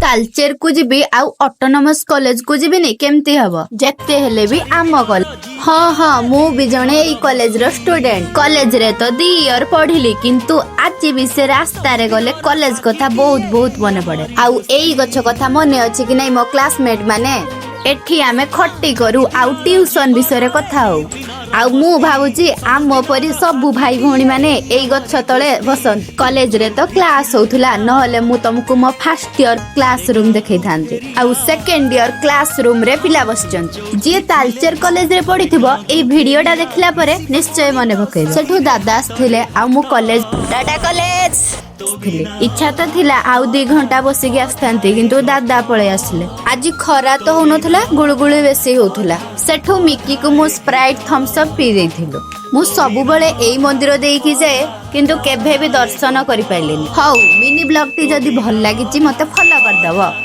ତାଲଚେରକୁ ଯିବି ଆଉ ଅଟୋନମସ୍ କଲେଜକୁ ଯିବିନି, କେମିତି ହବ? ଯେତେ ହେଲେ ବି ଆମ କଲେଜ। ହଁ, ମୁଁ ବି ଜଣେ ଏଇ କଲେଜର ଷ୍ଟୁଡେଣ୍ଟ। କଲେଜରେ ତ 2 ଇୟର ପଢିଲି, କିନ୍ତୁ ଆଜି ବି ସେ ରାସ୍ତାରେ ଗଲେ କଲେଜ କଥା ବହୁତ ବହୁତ ମନେ ପଡେ। ଆଉ ଏଇ ଗଛ କଥା ମନେ ଅଛି କି ନାଇଁ ମୋ କ୍ଲାସମେଟ ମାନେ? ଏଠି ଆମେ ଖଟି କରୁ ଆଉ ଟ୍ୟୁସନ ବିଷୟରେ କଥା ହଉ। ଆଉ ମୁଁ ଭାବୁଛି ଆମ ପରି ସବୁ ଭାଇ ଭଉଣୀ ମାନେ ଏଇ ଗଛ ତଳେ ବସନ୍ତି। କଲେଜରେ ତ କ୍ଲାସ ହଉଥିଲା, ନହେଲେ ମୁଁ ତମକୁ ମୋ ଫାର୍ଷ୍ଟ ଇୟର କ୍ଲାସ ରୁମ ଦେଖେଇଥାନ୍ତି। ଆଉ ସେକେଣ୍ଡ ଇୟର କ୍ଲାସ ରୁମ ରେ ପିଲା ବସିଛନ୍ତି। ଯିଏ ତାଲଚେର କଲେଜରେ ପଢିଥିବ, ଏଇ ଭିଡିଓଟା ଦେଖିଲା ପରେ ନିଶ୍ଚୟ ମନେ ପକେଇବ। ସେଠୁ ଦାଦା ଆସିଥିଲେ ଆଉ ମୁଁ କଲେଜ, ଟାଟା କଲେଜ ଥିଲି। ଇଚ୍ଛା ତ ଥିଲା ଆଉ 2 ଘଣ୍ଟା ବସିକି ଆସିଥାନ୍ତି, କିନ୍ତୁ ଦାଦା ପଳେଇ ଆସିଲେ। ଆଜି ଖରା ତ ହଉନଥିଲା, ଗୁଳୁଗୁଳି ବେଶୀ ହଉଥିଲା। ସେଠୁ ମିକିକୁ ମୁଁ ସ୍ପ୍ରାଇଟ୍, ଥମ୍ସ ଅପ୍ ପିଇ ଦେଇଥିଲୁ। ମୁଁ ସବୁବେଳେ ଏଇ ମନ୍ଦିର ଦେଇକି ଯାଏ, କିନ୍ତୁ କେବେ ବି ଦର୍ଶନ କରିପାରିଲିନି। ହଉ, ମିନି ବ୍ଲଗଟି ଯଦି ଭଲ ଲାଗିଛି, ମତେ ଫଲୋ କରିଦବ।